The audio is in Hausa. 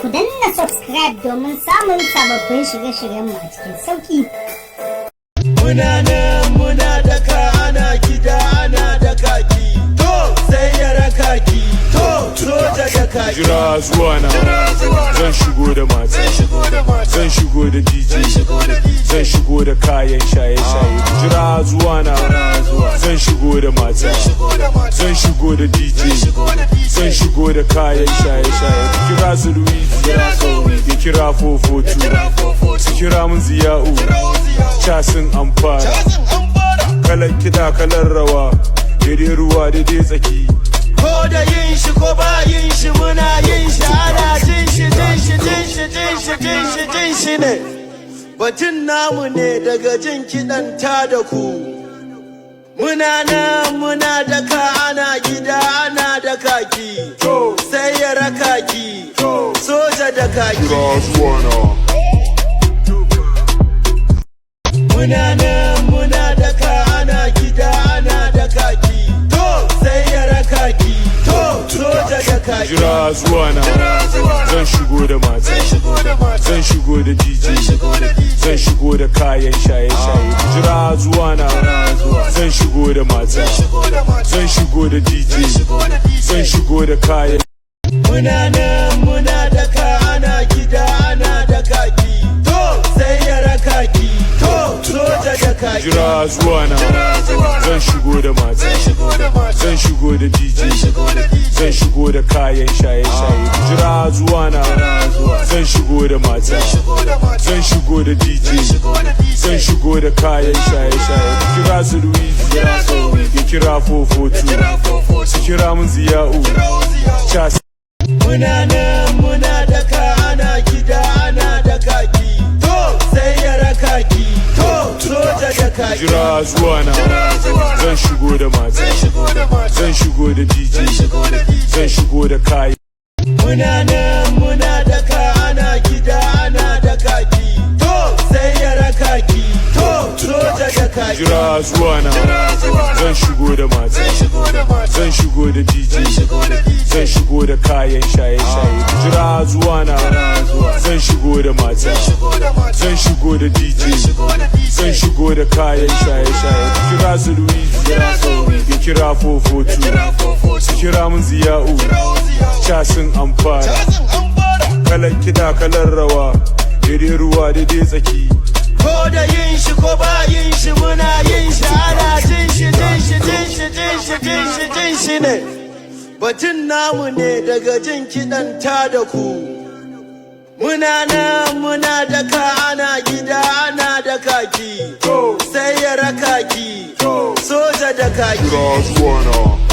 Ku danna subscribe domin samun sababbin shirye-shiryenmu a cikin sauƙi. Muna nan muna daka, ana gida ana da kaki. To sai ya raka ki. To soja da kaki. Jira zuwa na, zan shigo da mata, zan shigo da DJ, zan shigo da kayan shaye-shaye. Jira zuwa na, zan shigo da mata, zan shigo da DJ, zan shigo da kayan shaye-shaye. Kira su Luigi ya kira 442, su kira mun Ziya'u casin amfara. Kalan kiɗa, kalan rawa, daidai ruwa daidai tsaki. Ko da yin shi ko ba yin shi, muna yin shi, ana jin shi, jin shi, jin shi, jin shi, jin shi, jin shi ne. Batun namu ne daga jin kiɗan ta da ku. Muna nan muna daka, ana gida ana da kaki. Sai ya raka ki. Soja da kaki. Jira zuwa na. Muna nan muna daka, ana gida ana da kaki. To sai ya raka ki. To soja da kaki. Jira zuwa na, zan shigo da mata, zan shigo da DJ, zan shigo da kayan shaye-shaye. Jira zuwa na, zan shigo da mata, zan shigo da DJ, zan shigo da kayan Muna nan muna daka, ana gida ana da kaki. To sai ya raka ki. To soja da kaki. Jira zuwa na, zan shigo da mata, zan shigo da DJ, zan shigo da kayan shaye-shaye. Jira zuwa na, zan shigo da mata, zan shigo da DJ, zan shigo da kayan shaye-shaye. Kira su Luigi ya kira 442, su kira mun Ziya'u cas. Muna nan muna daka, ana gida ana da kaki. To sai ya raka ki. To soja da kaki. Jira zuwa na, zan shigo da mata, zan shigo da DJ, zan shigo da kayan Muna nan muna daka, ana gida ana da kaki. To sai ya raka ki. To soja da kaki. Jira zuwa na, zan shigo da mata, zan shigo da DJ, zan shigo da kayan shaye-shaye. Jira zuwa na, zan shigo da mata, zan shigo da DJ, zan shigo da kayan shaye-shaye. Kira su Luigi ya kira 442, su kira mun Ziya'u casin amfara. Kalan kiɗa, kalan rawa, daidai ruwa daidai tsaki. Ko da yin shi ko ba yin shi, muna yin shi, ana jin shi, jin shi, jin shi, jin shi, jin shi, jin shi ne. Batun namu ne daga jin kiɗan ta da ku. Muna nan muna daka, ana gida ana da kaki. Sai ya raka ki. Soja da kaki. Jira zuwa na.